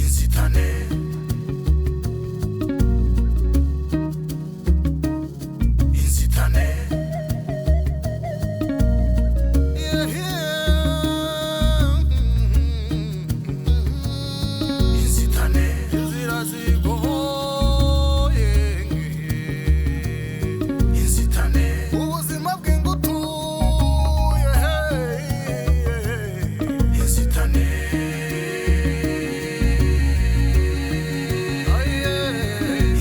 Inzitane. Inzitane. Inzitane. Inzira zigoye. Inzitane. Ubuzima bw'ingutu. Inzitane.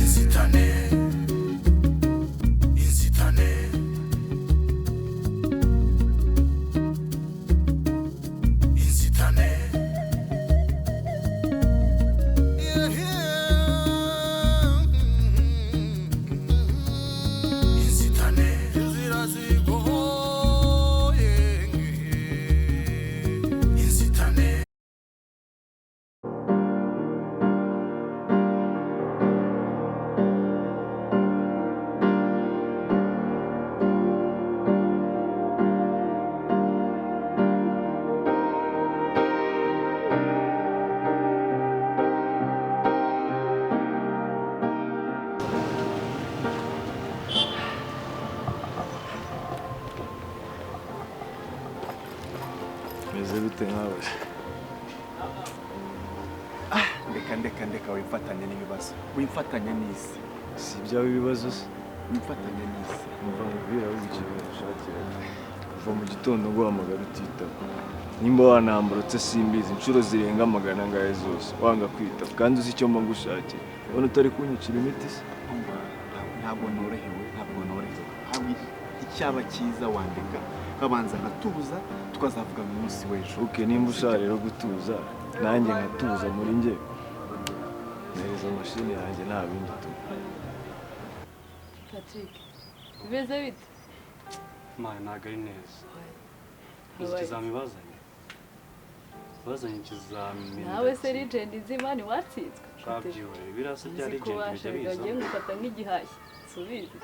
Inzitane. Inzitane. Inzitane. Inzitane. Inzira zigoye. Inzitane. Meze bite nkawe? Ndeka, ndeka, ndeka, wimfatanya n'ibibazo, wimfatanya n'isi. Si ibyawe ibibazo se? Wimfatanya n'isi. Umva nkubwira, ahubwo ikintu ngushakira, kuva mu gitondo nguhamagara utitaba, nimba wanambarutse simbizi, inshuro zirenga magana angahe zose wanga kwitaba, kandi uzi icyo mba ngushakira. Ubona utari kunyicira imiti se? Umva, ntabwo norohewe, ntabwo norohewe. Haba icyaba cyiza wandeka nkabanza nkatuza, tukazavuga mu munsi w'ejo. Ok, nimba ushaka rero gutuza nanjye nkatuza muri njye, mpereza mashini yanjye, nta bindi tu. Patrick, bimeze bite? Mwana, ntabwo ari neza. Uzi Wabaye. ikizami bazanye? Bazanye ikizamini. Nawe se legend nzima ntiwatsinzwe? Twabyihoreye birasa bya Uzi ko legend bijya washaga biza. ngiye ngufata nk'igihashya, subizi.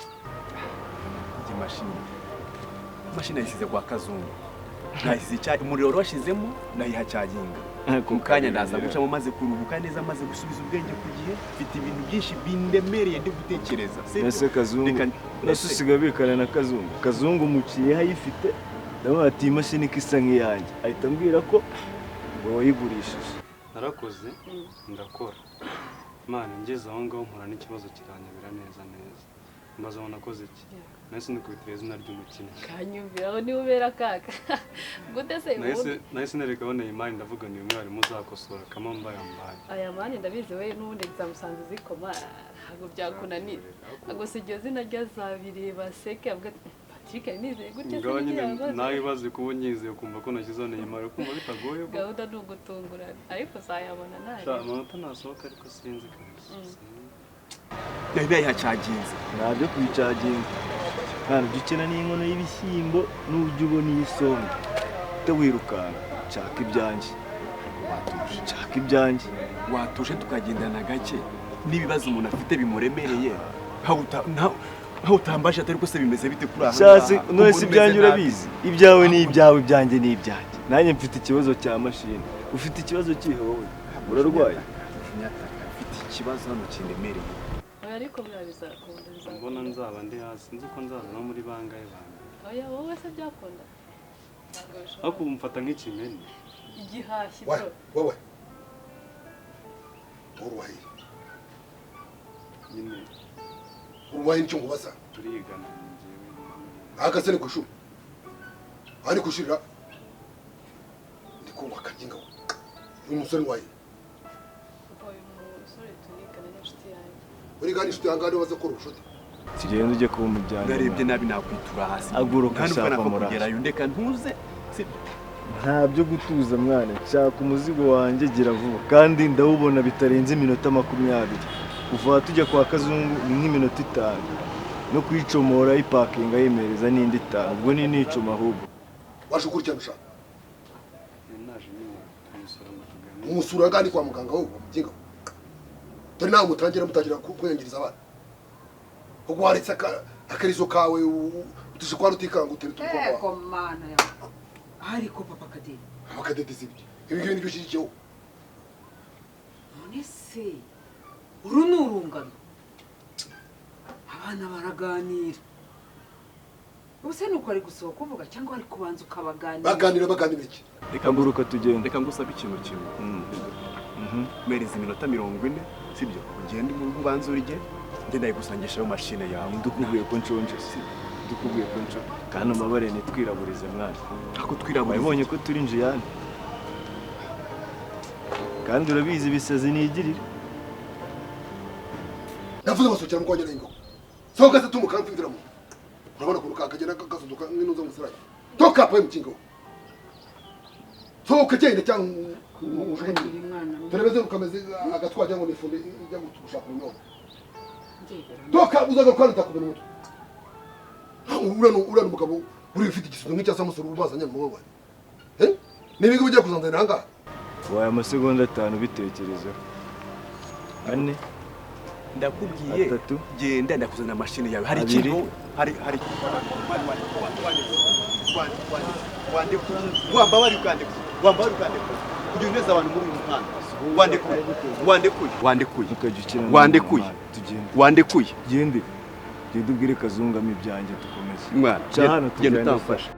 Iyi mashini nayisize kwa Kazungu, nayisize icya umuriro wari washizemo, nayiha cyaginga mu kanya. Ndaza gucamo maze kuruhuka neza, maze gusubiza ubwenge ku gihe. Mfite ibintu byinshi bindemereye ndi gutekereza, sibyo? Ese Kazungu Reka- nase usigaye ubikana na Kazungu? Kazungu umukiriya ayifite, ndamubwira ati: "Iyi mashini ko isa nk'iyanjye?" Ahita ambwira ko ngo wayigurishije. Narakoze, ndakora. Mwana, ngeze aho ngaho mpura n'ikibazo kiranyobera neza neza. Mbaza ngo nakoze iki? Nahise nikubitira izina ry'umukinnyi. Kanyumvira aho niwe ubera kaka gute se ubundi? Nahise nereka abona imari, ndavuga ni umwarimu uzakosora kama mbaye mbaye. Aya mani ndabizi, we n'ubundi exam usanzwe uzikoma, ntabwo byakunanira. Gusa iryo zina ryazabireba seke avuga ati: "Patrick nizeye gutya Ngaho se nyine yakoze?" nawe ibaze kuba unyizeye ukumva ko nashyizeho Neymar, kumva bitagoye ko Gahunda ni ugutungurana, ariko uzayabona Sha, ntareba. amanota nasohoka, ariko sinzi kabisa. Sinzi. Nari nayiha cyaginze. Ntabyo kuyicaginga mwana, ujya ukina n'inkono y'ibishyimbo n'ujya ubona iy'isombe, uhite wirukanka. Nshaka ibyanjye. Watuje? Nshaka ibyanjye. Watuje tukagendana gake n'ibibazo umuntu afite bimuremereye, nkaho utambaje atari ko se bimeze bite kuri aha Shatse ngaha? none se Umuntu ibyanjye umeze nabi. urabizi, ibyawe ni ibyawe, ibyanjye ni ibyanjye. Nanjye mfite ikibazo cya mashini. Ufite ikibazo kihe wowe? Urarwaye? Nyataka, mfite ikibazo hano kindemereye. Oya, ariko buriya bizakunda, Mbona bizakunda. nzaba ndi hasi, nzi ko nzaza no muri bangahe bangahe. Oya, wowe se byakunda? Ntabwo bishoboka. Ariko ubu mfata nk'ikimene. Igihashyi Wewe, bro. wewe. Urwaye. Nyine. Urwaye nicyo nkubaza. Turigana njyewe. Ahagaze ni ku ishuri. Aha ni ku ishuri ra. Ndi kumva akaginga we. Uyu musore waye. Papa, uyu musore turigana n'inshuti yanjye. Uri gani inshuti yangahe baza gukora ubucuti? Tugende ujye kuba umujyana. Narebye nabi nakwitura hasi. Haguruka, Nta nubwo shaka napfa murashe. kugerayo, ndeka ntuze, sibyo? Nta byo gutuza mwana, nshaka umuzigo wanjye, gira vuba, kandi ndawubona bitarenze iminota 20. Kuva aha tujya kwa Kazungu ni nk'iminota 5, no kuyicomora ipakinga yemereza n'indi 5, ubwo ni nicuma ahubwo. Waje ukurikirana ushaka. Naje nyine kumusura ngo tuganire. Umusura gani kwa muganga wowe muginga? Dore nawe mutangira mutangira kunyangiriza abana. Ubwo waretse akarizo kawe utuje kwa rutikanga utere Ego tukwa. mana ya. Ariko papa Kadiri. Akadede zibye. Ibi ngibi nibyo ushyigikiyeho. None se uru ni urungano, abana baraganira. Ubuse nuko ari gusohoka uvuga cyangwa ari kubanza ukabaganira? Baganira iki? Reka Haguruka tugende. Reka ngusabe ikintu kimwe. Mpereza iminota 40, sibyo? Ugende mu rugo ubanze urye, njye ndayigusangisha yo mashine yawe. Ndukubwiye ko nshonje, si ndukubwiye ko nshonje. Kandi umabare nitwiraburize mwana. Ako twiraburize. Wabonye ko turi njiyane. Kandi urabizi ibisazi nigirira. Ndavuze ngo sohokera mu kwanya n'ingo. Sohoka se tumuka mfimvira mu. Urabona ko kagenda kasuduka nk'inuza musirayi. Toka pa mkingo. Sohoka genda cyangwa Ukagira umwana turabeze ukameze agatwaje ngo nifunde ijya gushaka ubunyobwa. Toka uzaga kwandita ku bintu. Urano umugabo uri ufite igisubizo nk'icya Samusoni ubazanye mu maboko. Nibigo bijya kuzanzana hanga. Waye amasegonda 5 bitekerezeho. 4 ndakubwiye 3 genda ndakuzana mashine yawe. Hari ikintu hari wandekuye kugira uneze abantu muri uyu muhanda. Wandekuye wandekuye wandekuye gende gende ubwire Kazungamo ibyanjye dukomeze. Mwana genda utamfasha.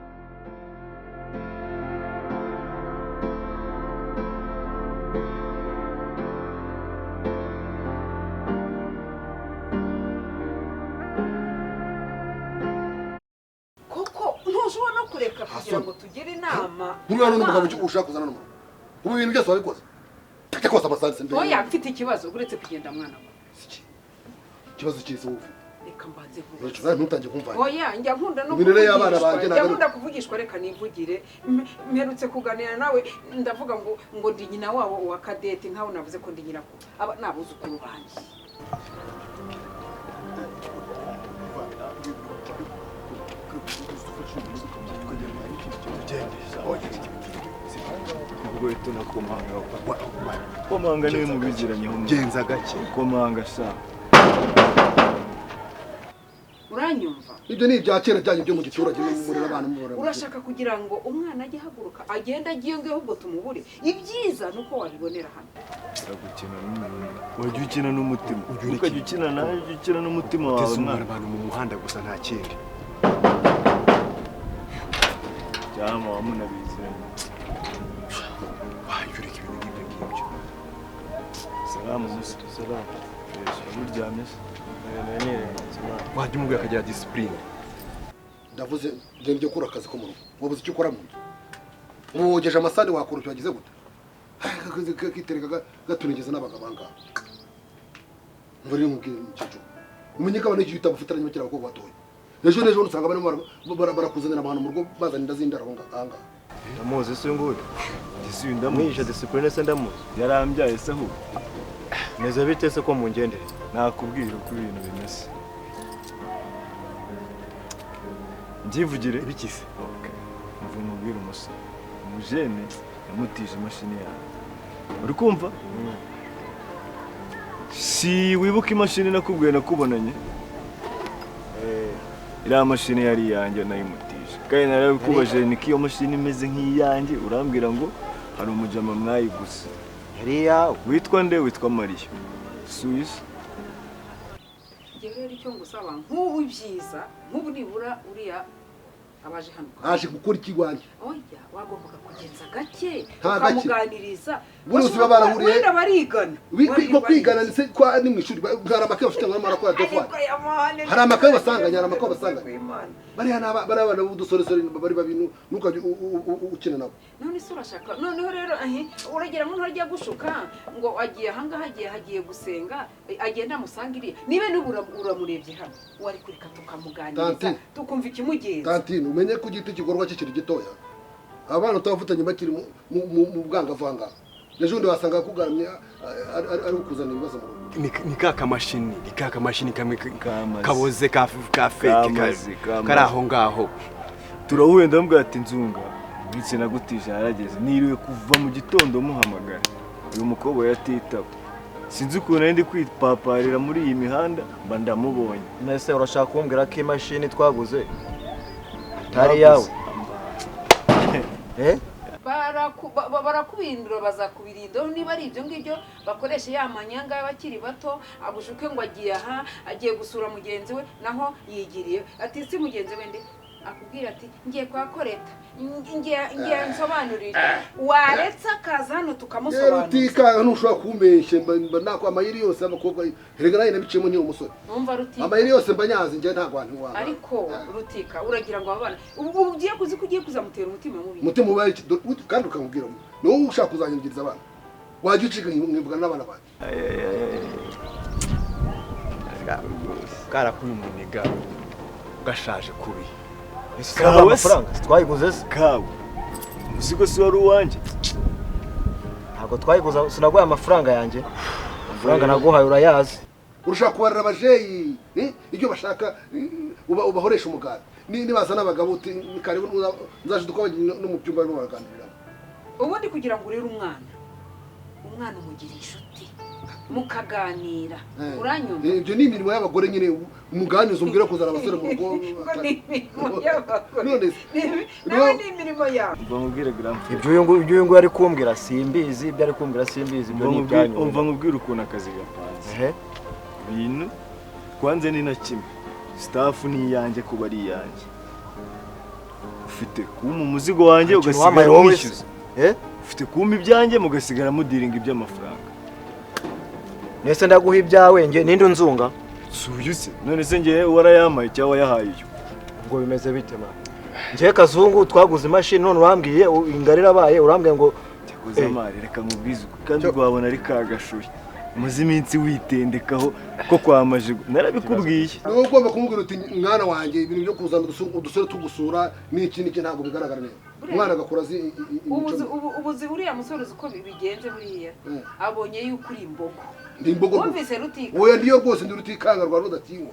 Koko ntushobora no kureka kugira ngo tugire inama. Nturiya n'umugabo ushaka kuzana n'umuntu. Ubu ibintu byose wabikoze. Take kosa amasansi mbere. Oya mfite ikibazo uretse kugenda mwana we. Ikibazo cyese wowe. Reka mbanze vuba. Nicyo ntutangiye kumva. Oya njya nkunda no kuvugishwa. Njya nkunda kuvugishwa reka nivugire. Mperutse kuganira nawe ndavuga ngo ndi nyina wabo wa Kadete nkaho navuze ko ndi nyirakuru. Aba nabuzukuru banjye. Ubwo tunakomanga. Komanga niwe mubiziranye ho. Genza gake. Komanga sha. Uranyumva? Ibyo ni ibya kera byanyu byo mu giturage n'umurira abantu mubora. Urashaka kugira ngo umwana ajye haguruka agenda agiye ngo ahubwo tumubure. Ibyiza nuko wabibonera hano. Uragukina n'umuntu. Wajya ukina n'umutima. Ukajya ukina nawe ukina n'umutima wawe. Uteze umwana abantu mu muhanda gusa nta kindi. Cyama wamunabiziranye. Wayureka ibintu nk'ibyo ngibyo. Salamu musa. Salamu. Muryamye se? Wajya umubwira akagira discipline. Ndavuze ngende gukora akazi ko mu rugo. Wabuze icyo ukora mu nzu. Wogeje amasani wakora icyo wagize gute? Kitereka gatunigeza n'abagabo ngaha. Mvuri nkubwire mukecuru. Umenye ko abantu igihe utabufitaranye bakiri abakobwa batoya. Ejo n'ejo usanga barimo barakuzanira abantu mu rugo bazana inda z'indaro ngaha. Ndamuzi se nguyu. Ndisuye ndamwisha discipline se ndamuzi. Yarambyaye se ahubwo. Meze bite se ko mungendereye? Nakubwira uko ibintu bimeze. Mbyivugire ibikise. Okay. Mvu mubwira umusore. Umujene yamutije imashini yawe. Uri kumva? Si wibuka imashini nakubwiye nakubonanye? Iriya mashini yari iyanjye nayimutije. Kandi narabikubaje niko iyo mashini imeze nk'iyanjye urambwira ngo hari umujama mwayiguze. Yari iyawe. Witwa nde? Witwa Mariya. Suisse. Njye rero icyo ngusaba nk'ubu ibyiza nk'ubu nibura uriya abaje hano. Aje gukora iki wanjye? Oya wagombaga kugenza gake ukamuganiriza. Bose baba barahuriye. Wenda barigana. Wiko kwigana ndetse kwa ni mu ishuri hari amakaye bafite ngo barakora devoir. Hari amakaye basanganya, hari amakaye basanganya. Bari hano bari abana b'udusoresore bari babinu ntukajye ukina nabo. None se urashaka noneho rero uragera mu ntarya gushuka ngo agiye ahangaha agiye gusenga agenda amusangiriye nibe nubura uramurebye hano wari kureka tukamuganiriza tukumva ikimugenza. Tantine umenye ko igiti kigorwa kikiri gitoya. Abana utabafatanye bakiri mu bwangavanga. Ejo ndi wasanga kugaramye ari kuzana ibibazo mu rugo. Ni ka kamashini, ni ka kamashini kamwe kaboze ka fake kari aho ngaho. Turahuye ndamubwira ati nzunga ndetse nagutije yarageze niriwe kuva mu gitondo muhamagara. Uyu mukobwa yatitaba. Sinzi ukuntu nari ndi kwipaparira muri iyi mihanda mba ndamubonye. Nese urashaka kumbwira ko imashini twaguze atari yawe? Barakubindura, bazakubirinda niba ari ibyo ngibyo bakoresha ya manyanga y'abakiri bato, agushuke ngo agiye aha, agiye gusura mugenzi we, naho yigiriye ati si mugenzi we nde, akubwira ati ngiye kwa Koreta, ngiye nsobanurire, waretse akaza hano tukamusobanurira. Rutika, ntushobora kumbeshya, mba nakwa amayeri yose y'abakobwa. Erega nawe nabiciyemo nkiri umusore. Numva, Rutika. Amayeri yose mba nyazi njye, ntabwo wantu wanga. Ariko Rutika, uragira ngo abana ubu ugiye kuzi ko ugiye kuzamutera umutima mubi. Umutima ubaye iki? Kandi ukamubwira ni wowe ushaka kuzanyangiriza abana, wajya ucika nkivugana n'abana banjye. Karakuye umuniga gashaje kubi. Kawe amafaranga twayiguze se? Kawe, umuzigo si wari uwanjye? Ntabwo twayiguze, sinaguhaye amafaranga yanjye? Amafaranga naguhaye urayazi. Urashaka kubarira abajeyi ibyo bashaka, ubahoresha umuganda. Nibaza n'abagabo uti ni karibu, nzaje duko no mu byumba barimo baraganiramo. Ubundi kugira ngo urere umwana, umwana umugira inshuti mukaganira, uranyumva? Ibyo ni imirimo y'abagore nyine, umuganiza umbwira kuzana abasore mu rugo. Ngo ni imirimo y'abagore? None se Nawe ni imirimo yawe. Umva nkubwire, grand frère. Ibyo uyu nguyu ari kumbwira simbizi, ibyo ari kumbwira simbizi, ibyo ni ibyanyu. Umva nkubwire ukuntu akazi gapanze. Ehe. Ibintu kwanze ni na kimwe, staff ni iyanjye, kuba ari iyanjye, ufite kumpa umuzigo wanjye Ikintu ugasigara wampaye wowe se? wishyuza. Eh? Ufite kumpa ibyanjye, mugasigara mudiringa iby'amafaranga. Nese ndaguha ibyawe nge ninde unzunga? Si uyu se? None se ngewe warayampaye cyangwa wayahaye uyu? Ubwo bimeze bite man? Njye Kazungu twaguze imashini, none urambwiye ingari irabaye, urambwiye ngo Cyakoze. Eh. Amari, reka nkubwize ukuri, kandi rwabona ari kagashuye umaze iminsi witendekaho ko kwa Majigo, narabikubwiye. Ni wowe ugomba kumubwira uti mwana wanjye, ibintu byo kuzana udusore tugusura n'iki n'iki ntabwo bigaragara neza. Umwana agakura azi imico Ubuzi mibi. Ubuzi uriya musore, uzi uko bigenze buriya? Abonye yuko uri imbogo. Ndi imbogo rwose. Wumvise, Rutika? Oya, ndiyo rwose, ndi Rutikanga rwa Rudatinywa.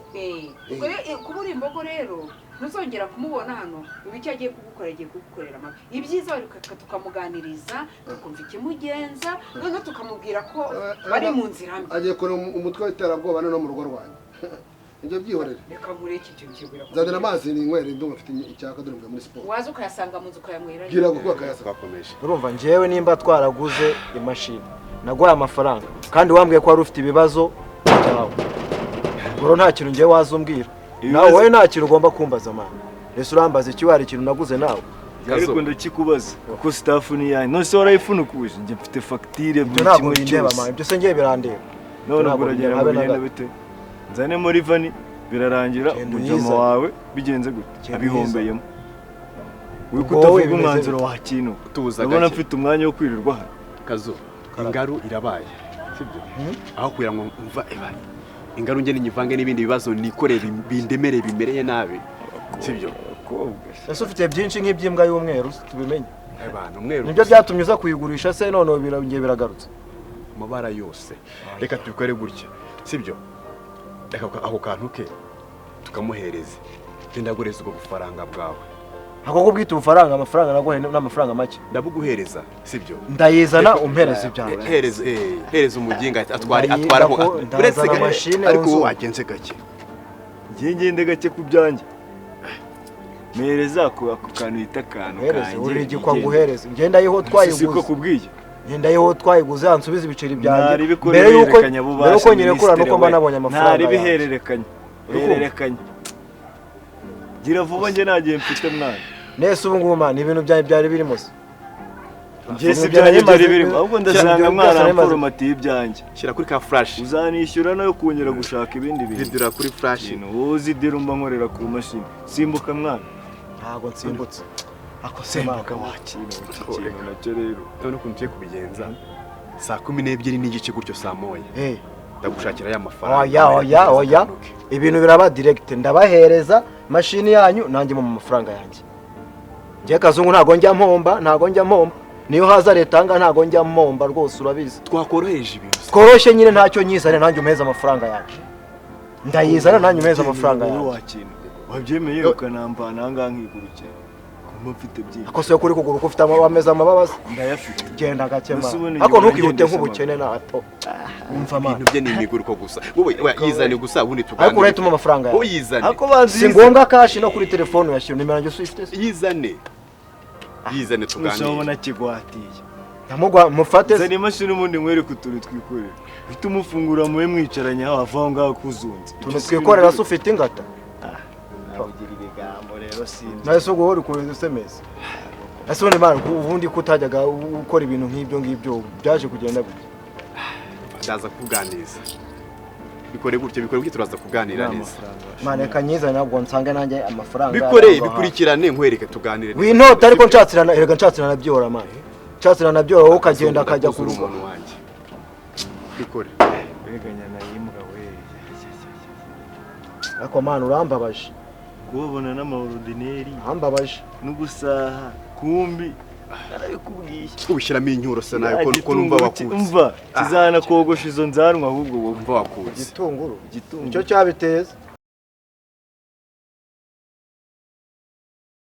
Ubwo rero, kuba uri imbogo rero, ntuzongera kumubona hano. Ubu icyo agiye kugukora, agiye kugukorera amabi. Ibyiza wareka tukamuganiriza, tukumva ikimugenza, noneho tukamubwira ko bari mu nzira mbi. Agiye kureba umutwe w'iterabwoba no mu rugo rwanjye, ibyo byihorere. Reka nkureke ibyo bikigwira. Nzanira amazi ninywere, ndumva mfite icyaka, dore mvuye muri siporo. Waza ukayasanga mu nzu, ukayanywera. Bwira kuko akayasa. Twakomeje. Urumva, njyewe nimba twaraguze imashini, naguhaye amafaranga, kandi wambwiye ko wari ufite ibibazo byawe, ubwo rero nta kintu njyewe waza umbwira nawe. Wowe nta kintu ugomba kumbaza man. Ese urambaza iki? Hari ikintu naguze nawe? Ariko ndakikubaza kuko staff ni iyanjye. None se warayifunukuje? Njye mfite fagitire, Ibyo buri ntabwo kimwe bindeba cyose. man, ibyo se njyewe birandeba? None ubwo Ntabwo uragira ngo habe na bigende gato. bite? Nzane muri vani, birarangira Genda umujama uyizane. wawe bigenze gute? Genda. Abihombeyemo we Ubwo wowe kutavuga bimeze umwanzuro bite? wakintu. Tuza Ndabona gake. mfite umwanya wo kwirirwa hano. Kazu, ingaru irabaye, sibyo? Aho kugira ngo mva eba ingaru nge ninyivange n'ibindi bibazo nikoreye bindemereye bimereye nabi, sibyo? Abakobwa. Ese ufite byinshi nk'iby'imbwa y'umweru tubimenye? Abantu umweru. Nibyo byatumye uza kuyigurisha se? None birongeye biragarutse. Amabara yose. Reka tubikore gutya, sibyo? Reka ako kantu ke tukamuhereze, genda gureza ubwo bufaranga bwawe. Ako ko bwita ubufaranga? Amafaranga naguhaye n'amafaranga make. Ndabuguhereza, sibyo? Ndayizana, umpereza ibyawe. Hereza umuginga atware, atwara aho. Ndazana Uretse mashine. Ariko wowe wunzura. wagenze gake. Ngiye ngende gake ku byanjye, mpereza ako kantu yita akantu Uhereze kanjye. uri igikwa nguhereze, ngenda yiho Si ko twayiguze. kubwiye. Ngenda yiho twayiguze, ansubize ibiceri byanjye Ntaribikora. mbere yuko Ihererekanya mbere bubasha yuko nyirekura, nuko mba minisitiri we. nabonye amafaranga yanjye. Ntaribihererekanya. Urukumva? Hererekanya, gira vuba, njye nta gihe mfite mwana. Nese ubu ngubu man, ibintu byanjye byari birimo se? Njye si Ibintu ibyanjye byanjye byari birimo, ahubwo ndasanga byose mwana nari maze- mforomatiye ibyanjye. Shyira kuri ka flash. Uzanishyura nayo kongera gushaka ibindi bintu. Vidura kuri flash. Ibintu wowe uzidira, umba nkorera ku mashini. Simbuka mwana. Ntabwo nsimbutse ako. Simbuka Simbuka. wakira iki kintu nacyo rero. None ukuntu tugiye kubigenza, saa 12:30 gutyo, saa 1 Eh. ndagushakira ya mafaranga. Oya, oya, oya, ibintu biraba direct, ndabahereza mashini yanyu nanjye mu mafaranga yanjye. Njye Kazungu ntabwo njya mpomba, ntabwo njya mpomba, niyo haza leta nga ntabwo njya mpomba rwose, urabizi. Twakoroheje ibintu. Tworoshye nyine, ntacyo, nyizane nanjye umeze amafaranga yanjye. Ndayizana nanjye umeze amafaranga Wowe yanjye. wakintu wabyemeye ukanambana aha ngaha nkigurukira kumba mfite byinshi. Ako se kuri kuguru ko ufite ameze amababa se? Ndayafite. Genda gake. Mbese Man, ubundi ariko nyuma ntukihute ngendesha. nk'ubukene na hato, umva man. Ibintu bye ni imiguruko gusa. Wowe oya, yizane gusa ubundi tuganire. Ariko urahita umpa amafaranga yawe. Wowe yizane. Ako banzi. Si ngombwa cash, no kuri telefone uyashyira. Nimero yanjye usifite se? Yizane. Yizane tuganire. Ushabona kigwatiye. Ndamugwa mufate. Zana imashini ubundi nkwereke utuntu twikorera. Uhite umufungura mube mwicaranye aho ava aho ngaho kuzunze. Utuntu twikorera se ufite ingata? Nabugira ibigambo rero sinzi. Nawe se ubwo uri kureza usemeza. Ese ubundi mara ubundi ko utajyaga ukora ibintu nk'ibyo ngibyo byaje kugenda gute? Ndaza kukuganiriza. Bikore gutyo, bikore gutyo, turaza kuganira neza. Mane kanyiza ntabwo nsange nanjye amafaranga. Bikore bikurikirane nkwereke tuganire. Wintota ariko nshatsirana, erega nshatsirana byora mane. Nshatsirana byora wowe ukagenda akajya ku rugo. Umuntu wanjye. Bikore. Beganya na yimbwa we. Ariko mane urambabaje. Kubabona n'amaordineri. Urambabaje. N'ugusaha kumbi narabikubwiye. Ubishyiramo inyuro se nawe ko numva wakutse. Umva kizana kogosha izo nzanwa ahubwo wowe umva wakutse. Igitunguru. Igitunguru. Icyo cyabiteza.